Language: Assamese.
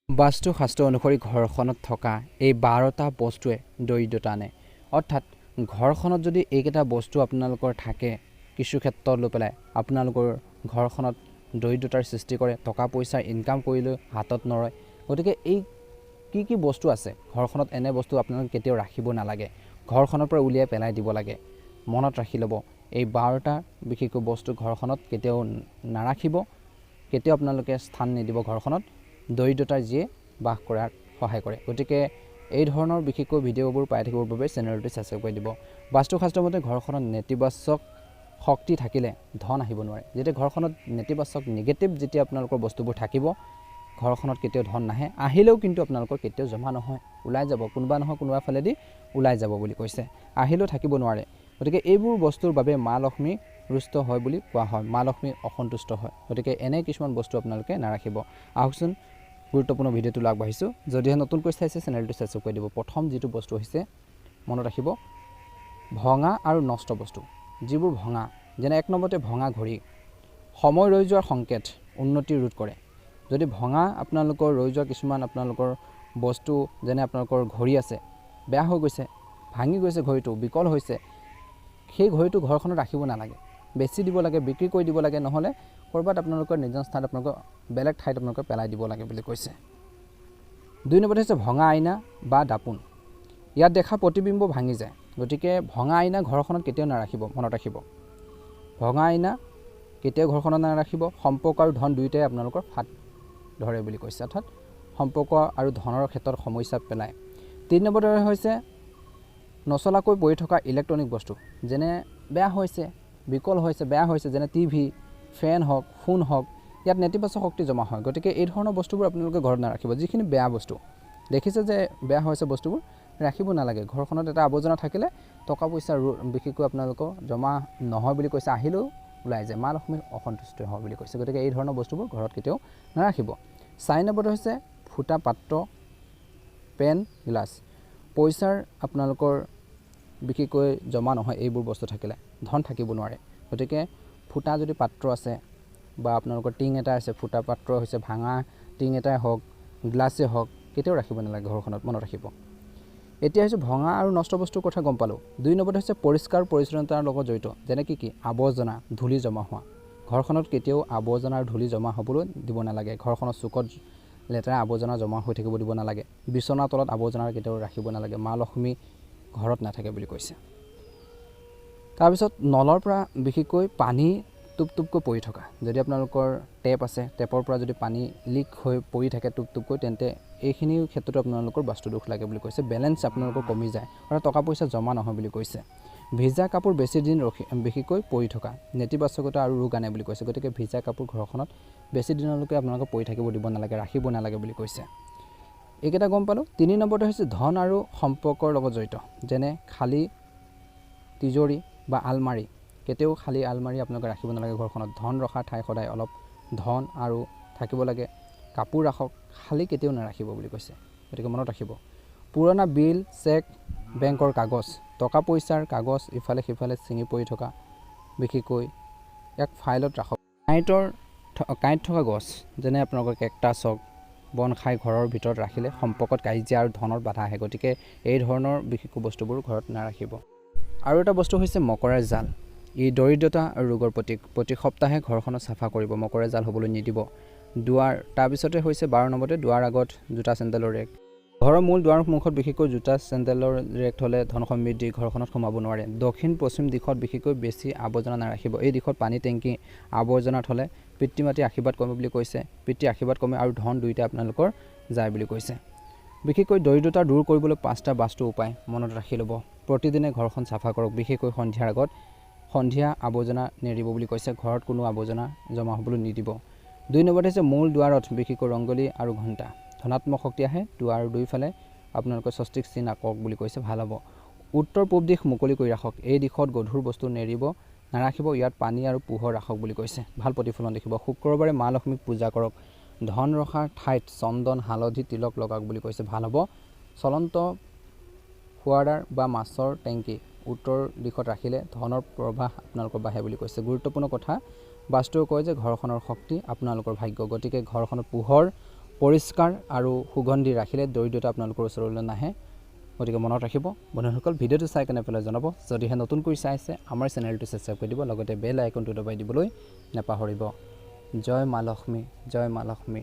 বাস্তু শাস্ত্ৰ অনুসৰি ঘৰখনত থকা এই 12টা বস্তুৱে দৰিদ্ৰতা আনে। অৰ্থাৎ ঘৰখনত যদি এইকেইটা বস্তু আপোনালোকৰ থাকে, কিছু ক্ষেত্ৰত লৈ পেলাই আপোনালোকৰ ঘৰখনত দৰিদ্ৰতাৰ সৃষ্টি কৰে, টকা পইচা ইনকাম কৰিলেও হাতত নৰয়। গতিকে এই কি কি বস্তু আছে ঘৰখনত, এনে বস্তু আপোনালোকে কেতিয়াও ৰাখিব নালাগে, ঘৰখনৰ পৰা উলিয়াই পেলাই দিব লাগে। মনত ৰাখি ল'ব, এই 12টা বিশেষকৈ বস্তু ঘৰখনত কেতিয়াও নাৰাখিব, কেতিয়াও আপোনালোকে স্থান নিদিব ঘৰখনত, দৰিদ্ৰতাৰ যিয়ে বাস কৰাত সহায় কৰে। গতিকে এই ধৰণৰ বিশেষকৈ ভিডিঅ'বোৰ পাই থাকিবৰ বাবে চেনেলটো ছাবস্ক্ৰাইব কৰি দিব। বাস্তুশাস্ত্ৰ মতে ঘৰখনত নেতিবাচক শক্তি থাকিলে ধন আহিব নোৱাৰে। যেতিয়া ঘৰখনত নেতিবাচক নিগেটিভ যেতিয়া আপোনালোকৰ বস্তুবোৰ থাকিব, ঘৰখনত কেতিয়াও ধন নাহে, আহিলেও কিন্তু আপোনালোকৰ কেতিয়াও জমা নহয়, ওলাই যাব, কোনোবা নহয় কোনোবা ফালেদি ওলাই যাব বুলি কৈছে, আহিলেও থাকিব নোৱাৰে। গতিকে এইবোৰ বস্তুৰ বাবে মা লক্ষ্মী ৰুষ্ট হয় বুলি কোৱা হয়, মা লক্ষ্মী অসন্তুষ্ট হয়। গতিকে এনে কিছুমান বস্তু আপোনালোকে নাৰাখিব। আহকচোন গুৰুত্বপূৰ্ণ ভিডিঅ'টোলৈ আগবাঢ়িছোঁ। যদিহে নতুনকৈ চাইছে চেনেলটো ছাবস্ক্ৰাইব কৰি দিব। প্ৰথম যিটো বস্তু হৈছে মনত ৰাখিব, ভঙা আৰু নষ্ট বস্তু। যিবোৰ ভঙা, যেনে এক নম্বৰতে ভঙা ঘড়ী, সময় ৰৈ যোৱাৰ সংকেত, উন্নতি ৰোধ কৰে। যদি ভঙা আপোনালোকৰ ৰৈ যোৱা কিছুমান আপোনালোকৰ বস্তু, যেনে আপোনালোকৰ ঘড়ী আছে, বেয়া হৈ গৈছে, ভাঙি গৈছে, ঘড়ীটো বিকল হৈছে, সেই ঘড়ীটো ঘৰখনত ৰাখিব নালাগে, বেচি দিব লাগে, বিক্ৰী কৰি দিব লাগে, নহ'লে ক'ৰবাত আপোনালোকৰ নিজৰ স্থানত আপোনালোকৰ বেলেগ ঠাইত আপোনালোকে পেলাই দিব লাগে বুলি কৈছে। দুই নম্বৰতে হৈছে ভঙা আইনা বা দাপোন, ইয়াত দেখা প্ৰতিবিম্ব ভাঙি যায়। গতিকে ভঙা আইনা ঘৰখনত কেতিয়াও নাৰাখিব, মনত ৰাখিব, ভঙা আইনা কেতিয়াও ঘৰখনত নাৰাখিব। সম্পৰ্ক আৰু ধন দুয়োটাই আপোনালোকৰ ফাট ধৰে বুলি কৈছে, অৰ্থাৎ সম্পৰ্ক আৰু ধনৰ ক্ষেত্ৰত সমস্যা পেলায়। তিনি নম্বৰতে হৈছে নচলাকৈ পৰি থকা ইলেক্ট্ৰনিক বস্তু, যেনে বেয়া হৈছে, বিকল হৈছে, বেয়া হৈছে, যেনে টিভি, ফেন হওক, ফোন হওক, ইয়াত নেতিবাচক শক্তি জমা হয়। গতিকে এই ধৰণৰ বস্তুবোৰ আপোনালোকে ঘৰত নাৰাখিব। যিখিনি বেয়া বস্তু দেখিছে যে বেয়া হৈছে, বস্তুবোৰ ৰাখিব নালাগে। ঘৰখনত এটা আৱৰ্জনা থাকিলে টকা পইচা বিশেষকৈ আপোনালোকৰ জমা নহয় বুলি কৈছে, আহিলেও ওলাই যায়, মা লক্ষ্মী অসন্তুষ্ট হয় বুলি কৈছে। গতিকে এই ধৰণৰ বস্তুবোৰ ঘৰত কেতিয়াও নাৰাখিব। চাৰি নম্বৰটো হৈছে ফুটা পাত্ৰ, পেন, গ্লাছ। পইচাৰ আপোনালোকৰ বিশেষকৈ জমা নহয় এইবোৰ বস্তু থাকিলে, ধন থাকিব নোৱাৰে। গতিকে ফুটা যদি পাত্ৰ আছে বা আপোনালোকৰ টিং এটা আছে, ফুটা পাত্ৰ হৈছে, ভাঙা টিং এটাই হওক, গ্লাছেই হওক, কেতিয়াও ৰাখিব নালাগে ঘৰখনত, মনত ৰাখিব। এতিয়া হৈছে ভঙা আৰু নষ্ট বস্তুৰ কথা গম পালোঁ। দুই নম্বৰতে হৈছে পৰিষ্কাৰ পৰিচ্ছন্নতাৰ লগত জড়িত, যেনে কি কি আৱৰ্জনা, ধূলি জমা হোৱা। ঘৰখনত কেতিয়াও আৱৰ্জনা আৰু ধূলি জমা হ'বলৈ দিব নালাগে। ঘৰখনৰ চুকত লেতেৰা আৱৰ্জনা জমা হৈ থাকিব দিব নালাগে। বিচনাৰ তলত আৱৰ্জনা কেতিয়াও ৰাখিব নালাগে, মা লক্ষ্মী ঘৰত নাথাকে বুলি কৈছে। তাৰপিছত নলৰ পৰা বিশেষকৈ পানী টোপ টোপকৈ পৰি থকা, যদি আপোনালোকৰ টেপ আছে, টেপৰ পৰা যদি পানী লিক হৈ পৰি থাকে টোপ টোপকৈ, তেন্তে এইখিনি ক্ষেত্ৰতো আপোনালোকৰ বাস্তু দোষ লাগে বুলি কৈছে। বেলেঞ্চ আপোনালোকৰ কমি যায়, অৰ্থাৎ টকা পইচা জমা নহয় বুলি কৈছে। ভিজা কাপোৰ বেছি দিন ৰখি বিশেষকৈ পৰি থকা নেতিবাচকতা আৰু ৰোগ আনে বুলি কৈছে। গতিকে ভিজা কাপোৰ ঘৰখনত বেছি দিনলৈকে আপোনালোকে পৰি থাকিব দিব নালাগে, ৰাখিব নালাগে বুলি কৈছে। এইকেইটা গম পালোঁ। তিনি নম্বৰতে হৈছে ধন আৰু সম্পৰ্কৰ লগত জড়িত, যেনে খালী তিজৰি বা আলমাৰি। কেতিয়াও খালী আলমাৰি আপোনালোকে ৰাখিব নালাগে ঘৰখনত। ধন ৰখা ঠাই সদায় অলপ ধন আৰু থাকিব লাগে। কাপোৰ ৰাখক, খালী কেতিয়াও নাৰাখিব বুলি কৈছে। গতিকে মনত ৰাখিব। পুৰণা বিল, চেক, বেংকৰ কাগজ, টকা পইচাৰ কাগজ ইফালে সিফালে ছিঙি পৰি থকা, বিশেষকৈ ইয়াক ফাইলত ৰাখক। কাঁইট থকা গছ, যেনে আপোনালোকৰ কেকটাছ হওক, বন খাই ঘৰৰ ভিতৰত ৰাখিলে সম্পৰ্কত কাজিয়া আৰু ধনৰ বাধা আহে। গতিকে এই ধৰণৰ বিশেষকৈ বস্তুবোৰ ঘৰত নাৰাখিব। আৰু এটা বস্তু হৈছে মকৰাৰ জাল। ই দৰিদ্ৰতা আৰু ৰোগৰ প্ৰতীক। প্ৰতি সপ্তাহে ঘৰখনত চাফা কৰিব, মকৰাৰ জাল হ'বলৈ নিদিব। দুৱাৰ, তাৰপিছতে হৈছে 12 নম্বৰতে দুৱাৰ আগত জোতা চেণ্ডেলৰ ৰেক। ঘৰৰ মূল দুৱাৰ মুখত বিশেষকৈ জোতা চেণ্ডেলৰ ৰেক থ'লে ধন সমৃদ্ধি ঘৰখনত সোমাব নোৱাৰে। দক্ষিণ পশ্চিম দিশত বিশেষকৈ বেছি আৱৰ্জনা নাৰাখিব। এই দিশত পানী টেংকি আৱৰ্জনা থ'লে পিতৃ মাতৃ আশীৰ্বাদ কমে বুলি কৈছে। পিতৃ আশীৰ্বাদ কমে আৰু ধন দুয়োটাই আপোনালোকৰ যায় বুলি কৈছে। বিশেষকৈ দৰিদ্ৰতা দূৰ কৰিবলৈ 5টা বাস্তু উপায় মনত ৰাখি ল'ব। প্ৰতিদিনে ঘৰখন চাফা কৰক, বিশেষকৈ সন্ধিয়াৰ আগত। সন্ধিয়া আৱৰ্জনা নেৰিব বুলি কৈছে, ঘৰত কোনো আৱৰ্জনা জমা হ'বলৈ নিদিব। দুই নম্বৰতে হৈছে মূল দুৱাৰত বিশেষকৈ ৰংগোলী আৰু ঘণ্টা, ধনাত্মক শক্তি আহে। দুৱাৰ দুইফালে আপোনালোকে স্বস্তিক চিন আঁকক বুলি কৈছে, ভাল হ'ব। উত্তৰ পূব দিশ মুকলি কৰি ৰাখক, এই দিশত গধুৰ বস্তু নেৰিব, নাৰাখিব। ইয়াত পানী আৰু পোহৰ ৰাখক বুলি কৈছে, ভাল প্ৰতিফলন দেখিব। শুক্ৰবাৰে মা লক্ষ্মীক পূজা কৰক। ধন ৰখাৰ ঠাইত চন্দন, হালধি, তিলক লগাওক বুলি কৈছে, ভাল হ'ব। চলন্ত ফোৱাৰাৰ বা মাছৰ টেংকি উত্তৰ দিশত ৰাখিলে ধনৰ প্ৰবাহ আপোনালোকৰ বাঢ়ে বুলি কৈছে। গুৰুত্বপূৰ্ণ কথা, বাস্তুৱে কয় যে ঘৰখনৰ শক্তি আপোনালোকৰ ভাগ্য। গতিকে ঘৰখনৰ পোহৰ, পৰিষ্কাৰ আৰু সুগন্ধি ৰাখিলে দৰিদ্ৰতা আপোনালোকৰ ওচৰলৈ নাহে। গতিকে মনত ৰাখিব বন্ধুসকল, ভিডিঅ'টো চাই কেনে পেলাই জনাব। যদিহে নতুনকৈ চাইছে, আমাৰ চেনেলটো ছাবস্ক্ৰাইব কৰি দিব, লগতে বেল আইকনটো দবাই দিবলৈ নাপাহৰিব। জয় মা লক্ষ্মী, জয় মা লক্ষ্মী।